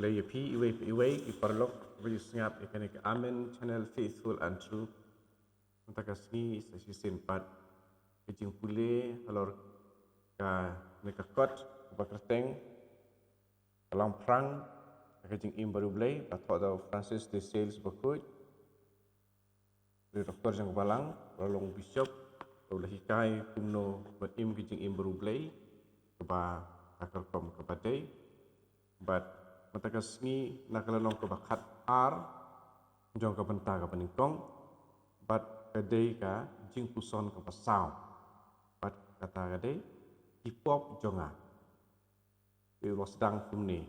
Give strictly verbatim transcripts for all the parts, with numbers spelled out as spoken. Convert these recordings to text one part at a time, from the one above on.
Khublei ïa phi iwei pa iwei ki paralok ba ïohsngew ïa kane ka Amen Channel Faithful and True. Mynta ka sngi sa shisien pat ka jingpule halor kane ka kot kaba kyrteng Ka Lamphrang ka Jingim Bariewblei, ba thoh da u Francis de Sales Bakhuid. Dei doktor jong ka balang, la long bishop, la hikai kumno ban im ka jingim bariewblei, kaba ka rukom kaba dei. Bad mynta ka sngi na ka lynnong kaba khat ar jong ka bynta kaba nyngkong, bad ka dei ka jingpuson kaba saw. Bad kata ka dei, ki pop jong nga. Ki la sdang kumne.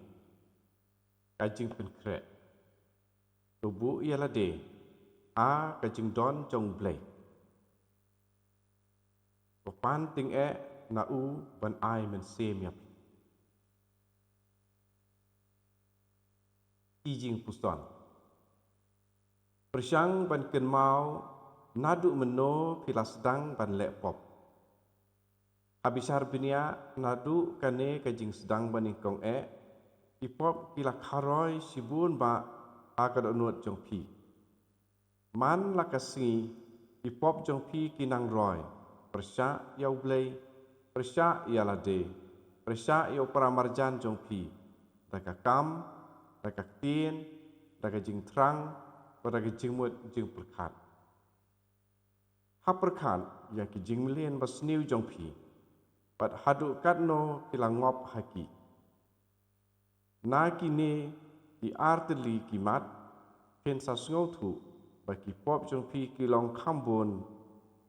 Ka jingpynkhreh. To buh ïa lade, ha ka jingdon jong U Blei. To pan tyngeh na u ban ai mynsiem ïa phi. Ki jingpuson. Pyrshang ban kynmaw naduh mynno phi la sdang ban leh pop. Ha bishar bniah naduh kane ka jingsdang ba nyngkong eh, ki pop ki la kharoi shibun bha ha ka dohnud jong phi. Man la ka sngi, ki pop jong phi ki nang roi, pyrshah ïa U Blei, pyrshah ïa lade, pyrshah ïa u para marjan jong phi, da ka kam, da ka ktien, da ka jingthrang, bad da ka jingmut jingpyrkhat. Ha pyrkhat ïa ki jingmlien basniew jong phi, bad haduh katno ki la ngop ha ki. Na kine ki artylli ki mat, phin sa sngewthuh ba ki pop jong phi ki long kham bun,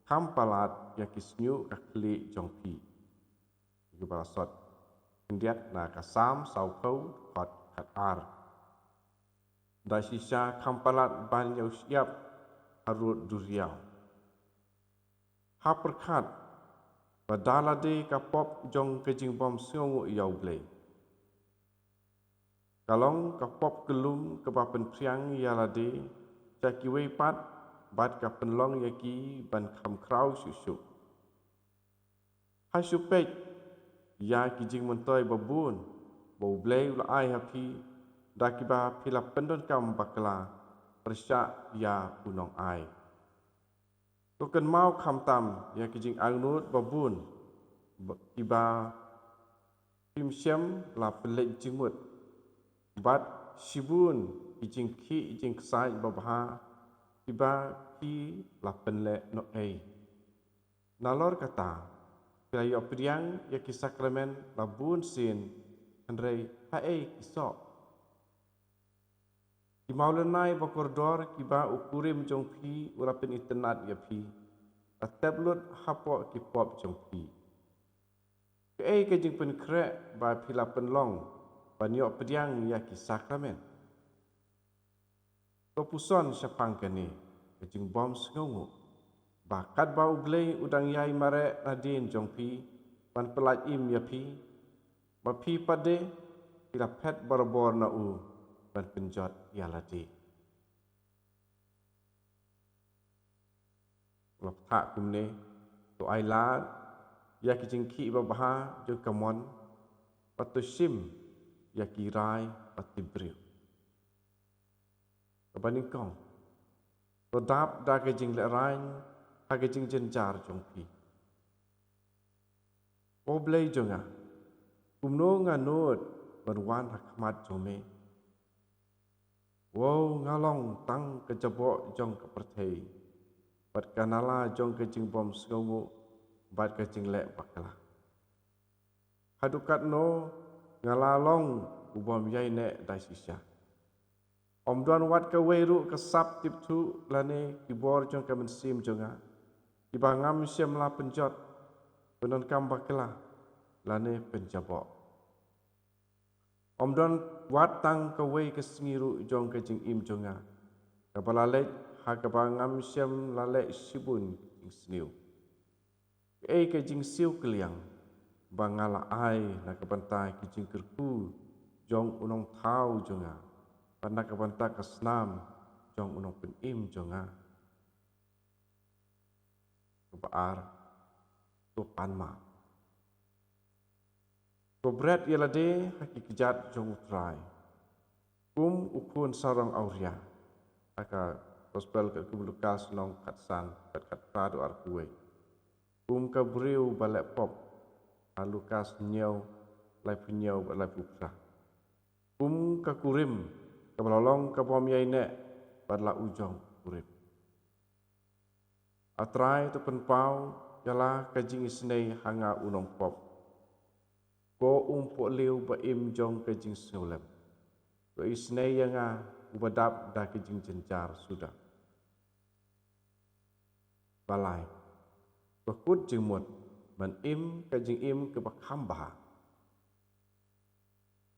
kham palat ïa ki shñiuh ka khlieh jong phi. Ïa kiba la sot khyndiat na ka Salm sawphew, dkhot khatar. Da shisha kham palat ban ïa u shyiap harud duriaw. Ha pyrkhat ba da lade ka pop jong ka jingbym sngewnguh ïa U Blei. Ka long ka pop kyllum kaba pynphriang ïa lade sha kiwei pat bad ka pynlong ïa ki ban kham khraw shuh shuh. Ha shu peit ïa ki jingmyntoi babun ba U Blei u la ai ha phi, da kiba phi la pyndonkam bakla, pyrshah ïa u nongai. To kynmaw khamtam ïa ki jingangnud babun ba, kiba phim shym la pynleit jingmut, bad shibun ki jingkhih jingksaid babha kiba phi la pynleh noh ei. Nalor kata, phi la ïoh pdiang ïa ki sakramen la bun sien, hynrei haei ki soh? Ki mawlynnai bakordor kiba u kurim jong phi u la pynitynnad ïa phi, la tep lut hapoh ki pop jong phi. Kaei ka jingpynkhreh ba phi la pynlong ban ïoh pdiang ïa ki sakramen? To puson shaphang kane ka jingbym sngewnguh, ba katba U Blei u dang ïai mareh nadien jong phi ban pyllait im ïa phi, ba phi pat de phi la phet barabor na u ban pynjot ïa lade. La phah kumne, to ailad ïa ki jingkhih babha jong ka mon, bad to shim ïa ki rai bad ki briew. Kaba nyngkong, to dap da ka jinglehraiñ ha ka jingjynjar jong phi. Ko Blei jong nga, kumno nga nud ban wan ha khmat jong me? Wow, nga long tang ka jaboh jong ka pyrthei, bad ka nala jong ka jingbym sngewnguh bad ka jingleh bakla. Haduh katno nga la long u bym ïaineh da shisha? Ym don wat kawei ruh ka sap tipthuh lane ki bor jong ka mynsiem jong nga, kiba ngam shym la pynjot, pyndonkam bakla lane pynjaboh. Ym don wat tang kawei ka sngi ruh jong ka jingim jong nga kaba la leit ha kaba ngam shym la leh shibun jingsniew. Kaei ka jingsiew kylliang ba nga la ai na ka bynta ki jingkyrkhu jong u nongthaw jong nga, bad na ka bynta ka snam jong u nongpynim jong nga? Kaba ar, to pan map. To bret ïa lade ha ki kjat jong U Trai. Kum u khun sarong awria, ha ka Gospel katkum u Lukas lynnong khatsan, dkhot khatphra haduh arphew wei. Kum ka briew ba leh pop, ha Lukas hynñiew, laiphew hynñiew bad laiphew phra. Kum ka kurim kaba la long ka bym ïaineh bad la u jong u kurim. A Trai, to pynpaw ïa la ka jingisynei ha nga u nongpop. Ko umpohliew ba im jong ka jingsngewlem, to isynei ïa nga uba dap da ka jingjynjar suda. Ba lai. Ba kut jingmut ban im ka jingim kaba kham bha.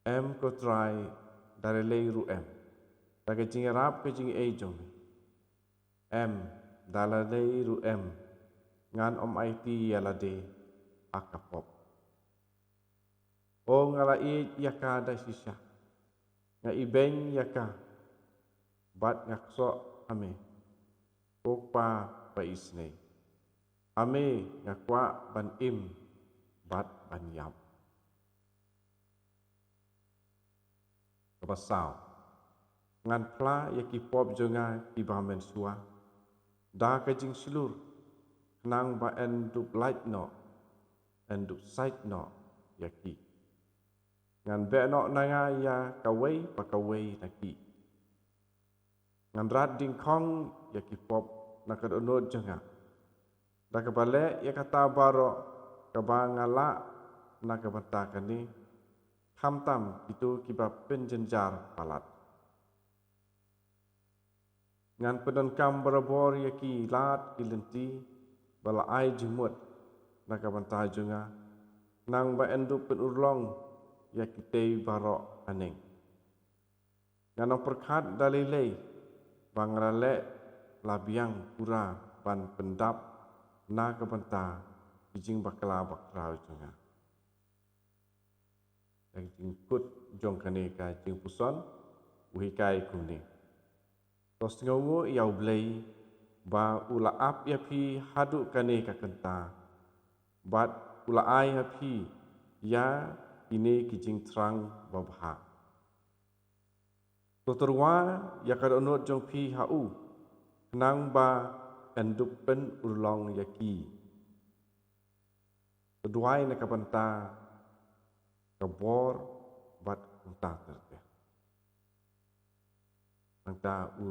Em ko Trai, da lei lei ruh em, da ka jingïarap ka jingaiei jong me. Em, da lei lei ruh em, ngan ym aiti ïa lade ha ka pop. O nga la ïeit ïa ka da shisha, nga ibeiñ ïa ka bad nga ksoh ha me, ko Kpa ba isynei. Ha me nga kwah ban im bad ban ïap. Kaba saw. Ngan phla ïa ki pop jong nga kiba mynshuwa da ka jingshlur, khnang ba yn dup lait noh, yn dup sait noh ïa ki. Ngan beh noh na nga ïa kawei pa kawei na ki. Ngan rat dyngkhong ïa ki pop na ka dohnud jong nga, da kaba leh ïa kata baroh kaba nga lah na ka bynta kane, khamtam kito kiba pynjynjar palat. Ngan pyndonkam barabor ïa ki lad ki lynti ba la ai jingmut na ka bynta jong nga, khnang ba yn dup pynurlong ïa kitei baroh haneng. Ngan ym pyrkhat da lei lei ba nga la leh la biang pura ban pyndap na ka bynta ki jingbakla bakhraw jong nga. Ka jingkut jong kane ka jingpuson u hikai kumne: To sngewnguh ïa U Blei ba u la ap ïa phi haduh kane ka kynta, bad u la ai ha phi ïa kine ki jingthrang babha. To tyrwa ïa ka dohnud jong phi ha u, khnang ba yn dup pynurlong ïa ki. To duwai na ka bynta ka bor bad kumta ter ter. Nangta u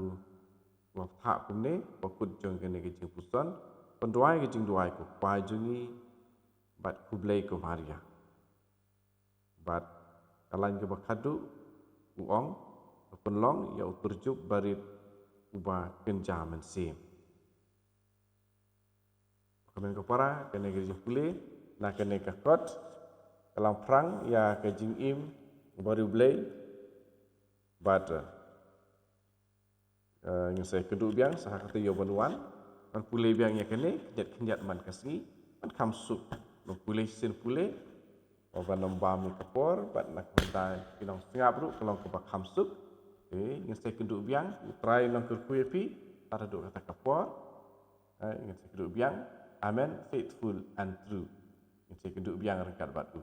la phah kumne, ba kut jong kane ka jingpuson, pynduwai ka jingduwai ko Kpa jong ngi, bad khublei ko Maria. Bad ka lain kaba khadduh u ong, pynlong ïa u tyrjup barit uba kynja mynsiem. Kmen ko para, kane ka jingpule na kane ka kot ka la phrang ïa ka jingim bariewblei. Bad, eh, ngin sa ïakynduh biang sa ha ka taïew ban wan, ban pule biang ïa kane khyndiat khyndiat man ka sngi, ban kham suk. Ban pule shisien pule, ban ym bam ïa ka por, bad na ka bynta ki nongsngap ruh ka long kaba kham suk. Eh, ngin sa ïakynduh biang, U Trai un long kyrkhu ïa phi tad haduh kata ka por. Eh, ngin sa ïakynduh biang. Amen, faithful and true. Ngin sa ïakynduh biang ryngkat bad u.